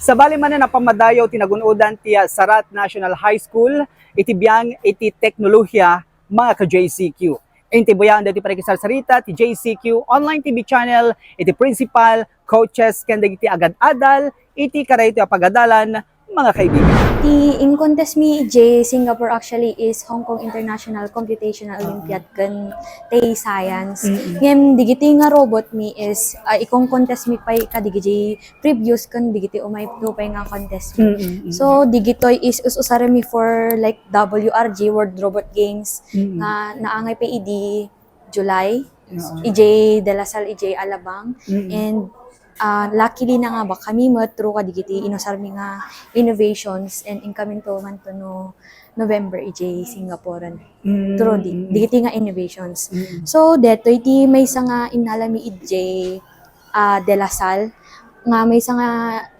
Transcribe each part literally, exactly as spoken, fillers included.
Sabali manen a pammadayaw ti nagun-odan ti, ah, Sarat National High School iti biang iti teknolohiya, mga ka-J C Q. Intibuyaen daytoy panakisarsarita ti J C Q online T V channel iti principal, coaches, ken dagiti agad-adal iti kadaytoy a pagadalan, mga kaibigan. Ti in-contest mi idiay Singapore actually is Hong Kong International Computational Olympiad ken ti science. Mm-mm. Ngem digiti nga robot mi is, ah, ikon-contest mi pay kadagiti previous ken digiti umay pay nga contest. Mm, mm. So, digitoy is us-usaren mi for, like, W R G, World Robot Games, mm, nga naangay pa idi July, oo, idiay De La Salle, idiay Alabang. Mm. And, ah, luckily, nangabak kami met through kadigiti inusar mi nga innovations and inkaminto man to no November idiay Singapore. Mm, through di, mm, digiti nga innovations. Mm. So, detoy ti maysa nga innala mi idiay ah, De La Salle, nga maysa nga,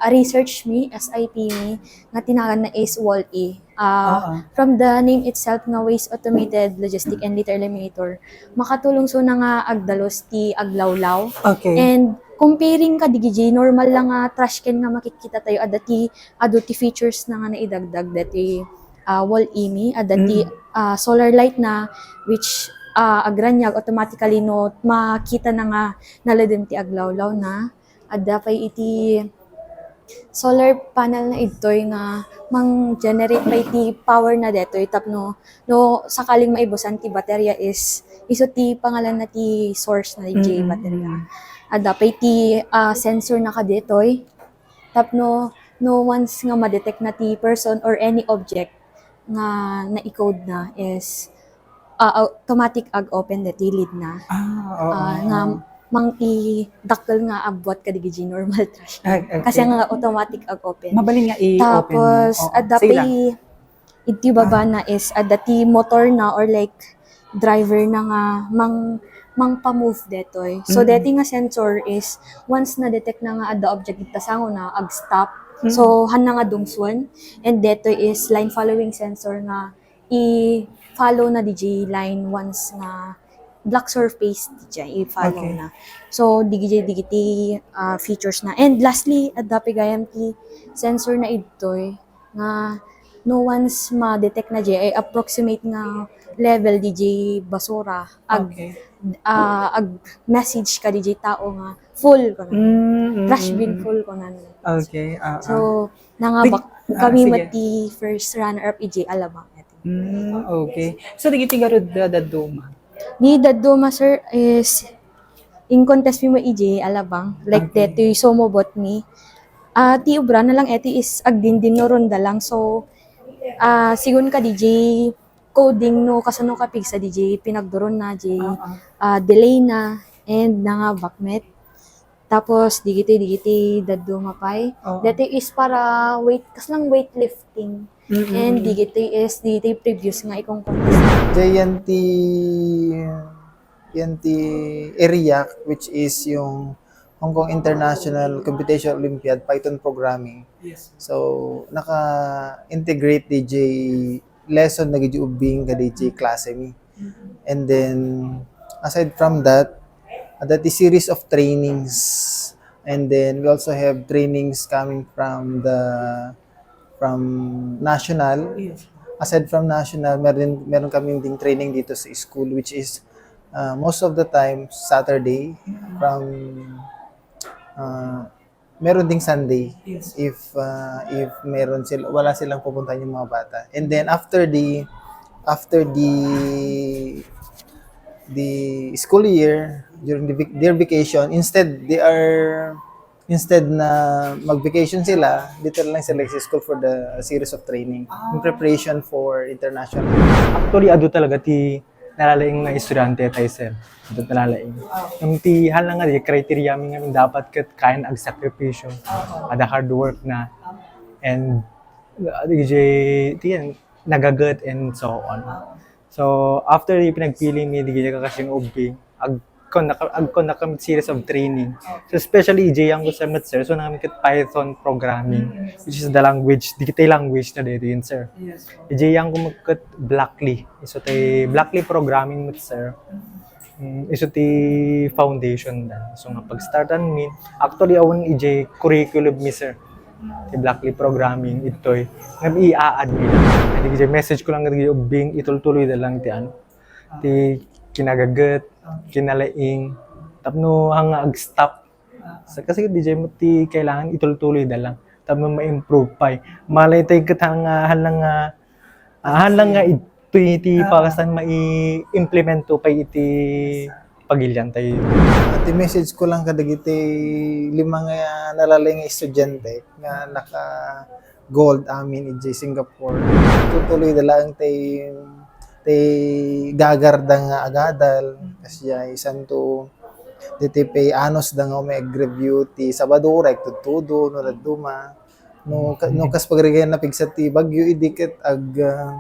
ah, research mi, S I P mi, nga ti naganna is WALL-E. Ah, oo, from the name itself nga Ways Automated Logistic and Litter Eliminator, makatulong so na nga agdalus ti aglawlaw. Okay. And comparing kadigiti normal lang nga trash can nga makikita tayo, adda ti, adu ti features na nga naidagdag dati, ah, WALL-E mi, adda ti, mm, ah, solar light na, which, ah, agraniag automatically no makita na nga naledem ti aglawlaw na. Adda pay iti solar panel na idtoy nga mang-generate pay ti power na detoy tapno no sakaling maibusan ti baterya is isu ti pangalan na ti source na iti, mm, baterya. Adda pay ti, ah, sensor na kadetoy tapno no once nga ma-detect na ti person or any object nga na-code na is ah, automatic ag-open deti lid na. Ah, oo, ah, nga oo, mang-idakkel nga agbuat kadigiti normal trash. Ag-, okay. Kasi nga automatic ag-open. Mabalin nga i-open mo. Tapos, oo, adda pay iti baba na is, adda ti motor na or like, driver na nga mang-, mangpa-move detoy. So, mm-mm, deti nga sensor is, once na-detect na nga adda object iti sango na, ag-stop. Mm-mm. So, han na nga dungswen. And detoy is line following sensor nga i-follow na diay line once nga black surface diay i-follow, okay, na. So, diay, digiti, ah, features na. And lastly, adda pay gayam ti sensor na idtoy nga no once ma-detect na diay, ay approximate nga level diay basura, ag-, okay, ah, ag-message kadiay tao nga full, kuno. Mm, mm, trash bin, mm, full, kuno. Okay, ah, so, ah, nangabak kami, ah, sige, met ti first runner-up idiay Alabang. Mm, okay. So, dagiti garud da-, dadduma? Di dadduma, sir, is in-contest mi met idiay Alabang. Like, okay, detoy sumubot mi. Ah, ti ubra na lang iti is agdindin no ronda lang. So, ah, sigun kadiay coding no kasano kapigsa diay pinagduron na diay, oo, ah, delay na and nangabak met. Tapos, digiti, digiti dadduma pay. Oo. Deti is para weight, kaslang weightlifting. Mm-mm. And digiti is, digiti previous nga ikong contest. Diay yan ti, yan ti area, which is yung Hong Kong International Computational Olympiad, Python Programming. Yes. So, naka-integrate diay lesson dagiti ubbing kadiay klase mi. And then, aside from that, adda ti series of trainings. And then, we also have trainings coming from the, from national. Yes. Aside from national, meron, meron kami ding training dito sa school, which is, uh, most of the time, Saturday, from, uh, meron ding Sunday, yes, if, ah, if meron sila, wala silang pupuntahan yung mga bata. And then after the, after the, the school year, during the vac-, their vacation, instead, they are, instead na mag-vacation sila, dito na lang sila sa school for the series of training in preparation for international. Actually, adu talaga ti nalalaing nga estudiante tayo, sir. Adu nalalaing. Ngem ti haan lang nga, di criteria mi nga dapat ket kayan agsakripisyo. Ada hard work na. And, uh, di, di, di yan, nagaget and so on. So, after di pinagpili mi, di kakasing ubbing, agkon na, agkon na kami series of training. So, especially, idiay yan ko sa met, sir. So, namin ket Python programming, which is the language, di kita language na dito yun, sir. Yes. Idiay yan ko met ket Blockly. Isu ti Blockly programming met, sir. Mm, isu ti foundation da. So nga pag-startan mi, actually, awan idiay curriculum mi, sir. ti Black Lake Programming, ditoy, ngem i-add mi lang. Kadi, message ko lang kadagiti ubbing, itultuloyda lang ti, ano, ti kinagaget, kinalaing, tapno haan nga ag-stop. Sa, kasi D J mo ti kailangan itultuloyda lang. Tapno ma-improve pay. Malay tayo ket haan nga, haan lang nga, ah, haan lang nga iti, iti Ah. pakasan mai-implemento pay iti pagilian tayo. Ah, ti message ko lang kadagiti lima nga nalalaing nga estudiante nga naka gold amin idiay Singapore. Tutuloyda laeng ti, ti gagarda nga agadal. Kasdiay, santo, ditoy pay anusda nga umay ag-review ti Sabado, uray tudtudo, no dadduma. No, ka-, no kas pagarigayan napigsa ti bagyo, idi ket ag-, ah,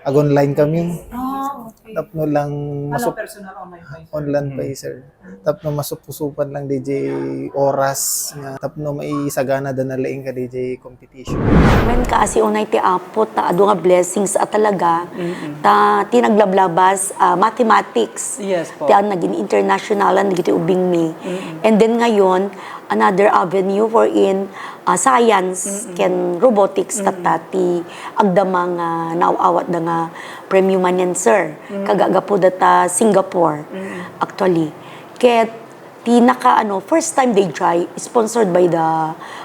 ag-online kami. Ah, okay. Tapno lang Ano, masuk-, personal online pa, sir? online pa, Mm. sir. Tapno masupusupan lang D J oras nga tapno maisaganada na laing ka D J competition. Wen, kaasi unay ti Apo, ta adu nga blessings a talaga, Mm-mm. ta ti naglablabas, ah, mathematics, Yes po. ti ang naging internationalan dagiti ubing mi. Mm-mm. And then ngayon, another avenue wherein, ah, science Mm-mm. ken robotics Mm-mm. tatta ti agdama nga naaw-awatda nga premium manen, sir. Mm-mm. Kagagapuda ta Singapore, Mm-mm. actually. Ket ti naka, ano, first time they try, sponsored by the,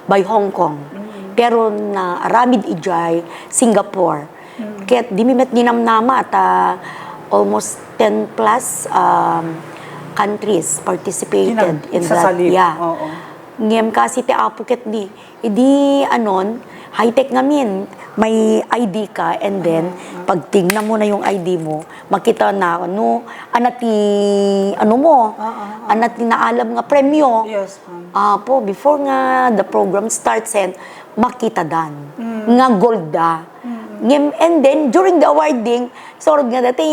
by Hong Kong. Mm. Pero naaramid idiay Singapore. Mm. Ket di mi met ninamnama ta almost ten plus, um, countries participated Kinag-, in that. Sasalib. Yeah. Oo. Ngem kasi ti Apo ket di, Idi, anon, high-tech ngamin. May I D ka, and then, Mm, mm. pagtingnan mo na yung I D mo, makita na, ano, ana ti, ano mo, Ah, ah, ah. ana ti naalam nga premyo. Yes, ma'am. Apo, before nga the program starts, and makita dan, Mm. nga gold da. Mm. Ngem, and then, during the awarding, surod nga dati,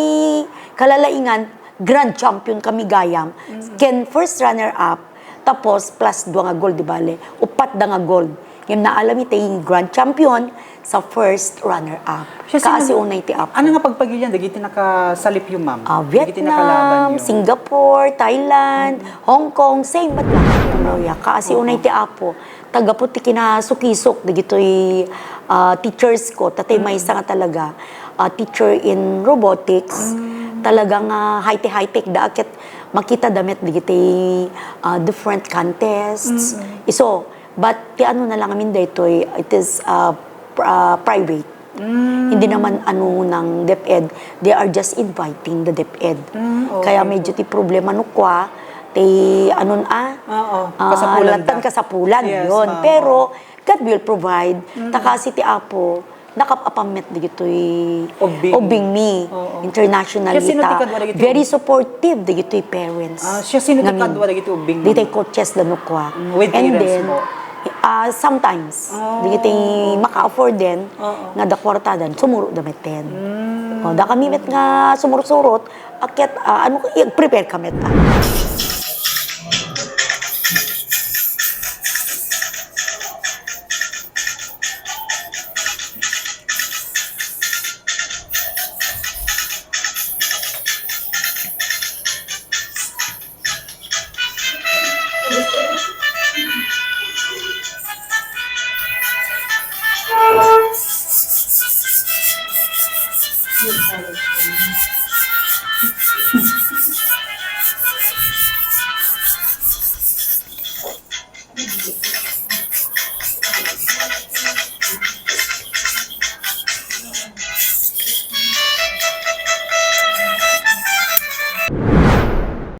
kalalaingan, grand champion kami gayam. Mm. Ken first runner-up, tapos plus dua nga gold, di bale, upatda nga gold. Ngem naalam iti grand champion sa first runner-up. Siya, Kaasi sino, unay ti Apo. Ano nga pagpagilian dagiti nakasalipyo, ma'am? Ah, Dagiti Vietnam, nakalabanyo? Singapore, Thailand, Mm. Hong Kong, same but lang. Yeah, ma'am. Korea. Kaasi Oo. unay ti Apo. Tagaput ti kinasukisok dagitoy, ah, teachers ko, tatay Mm. maysa nga talaga, ah, teacher in robotics. Mm. Talaga nga high-tech, high-tech da ket makita da met dagiti, ah, different contests. Mm. Isu, but ti ano na lang amin daytoy, it is, ah, pr-, ah, private. Mm. Hindi naman ano ng DepEd, they are just inviting the DepEd. Mm, okay. Kaya medyo ti problema no kua, ti anon a, Oo, ah, kasapulan latan da. kasapulan, Yes, yun. ma'am. Pero, Oo. God will provide. Mm. Ta kasi ti Apo, nakap-apan met dagitoy Ubbing. ubbing mi, Oo. internationally Siya sino ti ta. kadua dagiti Very ub- supportive dagitoy parents. Ah, siya sino ti Ngamin, kadua dagiti ubbing, ma'am? Ditoy coaches da no kua. Mm, with And parents then, mo? Ah, sometimes, Oo. dagiti maka-afford din, Oo. nga da kwartadan, sumuro da metten. Mm. O, da kami met nga sumursurot, akyat, ah, ano, i-prepare ka met, ah.